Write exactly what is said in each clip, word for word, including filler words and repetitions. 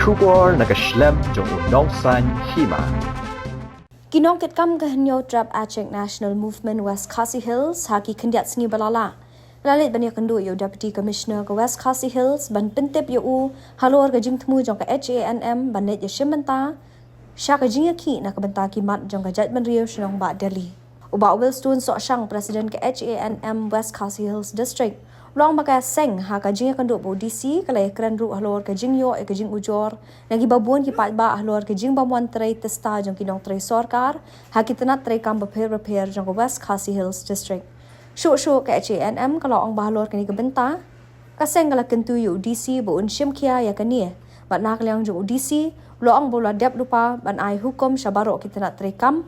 Khubor na ka shlem jong u nongsan hima. Ki nongkitkam ka Hynñiewtrep Achik National Movement West Khasi Hills ha ki khyndiat sngi ba la lah la leit ban ïakynduh ïa u Deputy Commissioner ka West Khasi Hills ban pyntip ïa u halor ka jingthmu jong ka H A N M ban leit ïashim bynta sha ka jingïakhih na ka bynta ki mat jong ka jaitbynriew shnong Bah Delhi. U Bah Wilstone Sohshang, President ka H A N M West Khasi Hills District, u la ong ba ka seng ha ka jingïakynduh bad u D C ka la ïakren ruh halor ka jingïoh ïa ka jingujor na kiba bun ki paidbah halor ka jingbym wan trei tista jong ki nongtrei sorkar ha ki tnat treikam bapher bapher jong ka West Khasi Hills District. Shuh shuh ka H A N M ka la ong ba halor kane ka bynta ka seng ka la kyntu ïa u D C ba un shim khia ïa kane, bad na ka liang jong u D C u la ong ba u la dep lypa ban ai hukum sha baroh ki tnat treikam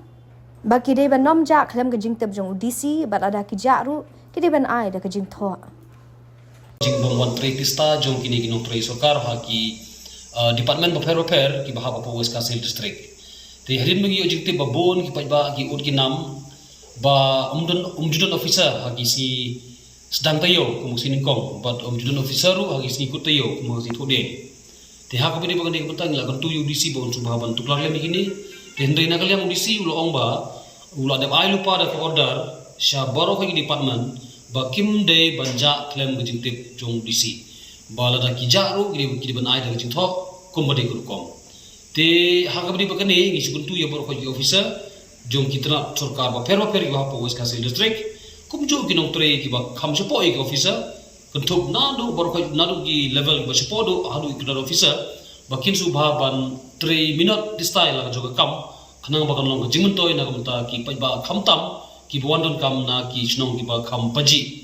ba ki dei ban nym jah khlem ka jingtip jong u D C, bad lada ki jah ruh ki dei ban ai da ka jingthoh. Jingbym wan trei tista jong kine ki nongtrei sorkar ha ki, uh, department bapher bapher kiba hap hapoh West Khasi Hills District. Te hadien ba ngi ïoh jingtip ba bun ki paidbah ki ud ki nam ba um don, um ju don officer ha ki sngi sdang taïew kum ka sngi nyngkong, bad um ju don officer ruh ha ki sngi kut taïew kum ka sngi thohdieng. Te ha kaba ïadei bad kane ka bynta ngi la kyntu ïa u D C ba un sngewbha ban tuklar lem ïa kine. Te hynrei na ka liang u D C u la ong ba u la dep ai lypa da ka order sha baroh ki department ba kim dei ban jah khlem ka jingtip jong u D C, ba lada ki jah ruh ki dei, ki dei ban ai da ka jingthoh kumba dei ka rukom. Te ha kaba ïadei bad kane ngi shu kyntu ïa baroh ki officer jong ki tnat sorkar bapher bapher kiba hapoh West Khasi Hills District, kumjuh ki nongtrei kiba kham shapoh ïa ki officer, kynthup naduh baroh, naduh ki level kiba shapoh duh haduh ki cadet officer, ba kin sngewbha ban trei minot tista ïa la ka jong ka kam, khnang ba kan long ka jingmyntoi na ka bynta ki paidbah khamtam kiba wan donkam na ki shnong kiba kham pajih.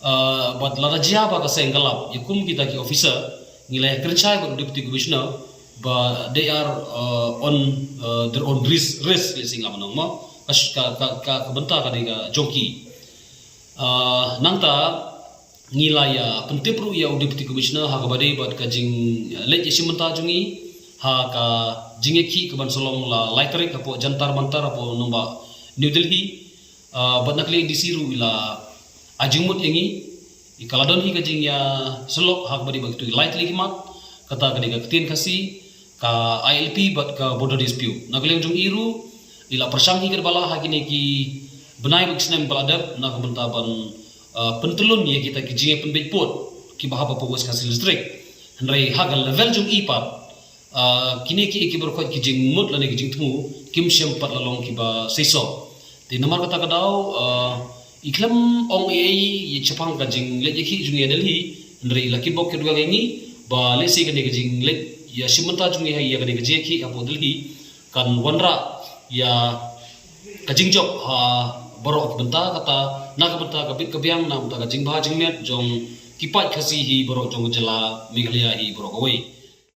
Uh, bad lada jia ba ka seng ka lap ïa kum kita ki officer, ngi la ïakren shai bad u Deputy Commissioner ba they are, uh, on, uh, their own risk, risk lehse ngi lah ban ong mo. Ka, ka, ka, ka, ka bynta ka dei ka jong ki. Uh, nangta ngi la ïa pyntip ruh ïa u Deputy Commissioner ha kaba ïadei bad ka jing, uh, leit ïashim bynta jong ngi ha ka jingïakhih kaban sa long la lai tarik hapoh Jantar Mantar hapoh nongbah New Delhi. Uh, bad na ka liang D C ruh i la ai jingmut ïa ngi, i ka la don hi ka jingïasyllok ha kaba ïadei bad kito ki lai tylli ki mat, kata ka dei ka ktien Khasi, ka I L P bad ka border dispute. Na ka liang jong i ruh i la pyrshang hi katba lah ha kine ki bnai bad ki snem ba la dep na ka bynta ban, uh, pyntyllun ïa kita ki jingïapynbeit pud kiba hap hapoh West Khasi Hills District. Hynrei ha ka level jong i pat, uh, kine ki, ki baroh ki jingmut lane ki jingthmu kim shym pat la long kiba seisoh. Te namar kata ka daw, uh, i khlem ong ei ei shaphang ka jingleit ïakhih jong ngi ha Delhi, hynrei i la kitbok kitweng ïa ngi ba lehse kane ka jingleit ïashim bynta jong ngi ha ïa kane ka jingïakhih hapoh Delhi kan wanrah ïa ka jingjop ha baroh ki bynta, kata na ka bynta ka bit ka biang, na ka bynta ka jingbha jingmiat jong ki paid Khasi hi baroh jong ka jylla Meghalaya hi baroh kawei.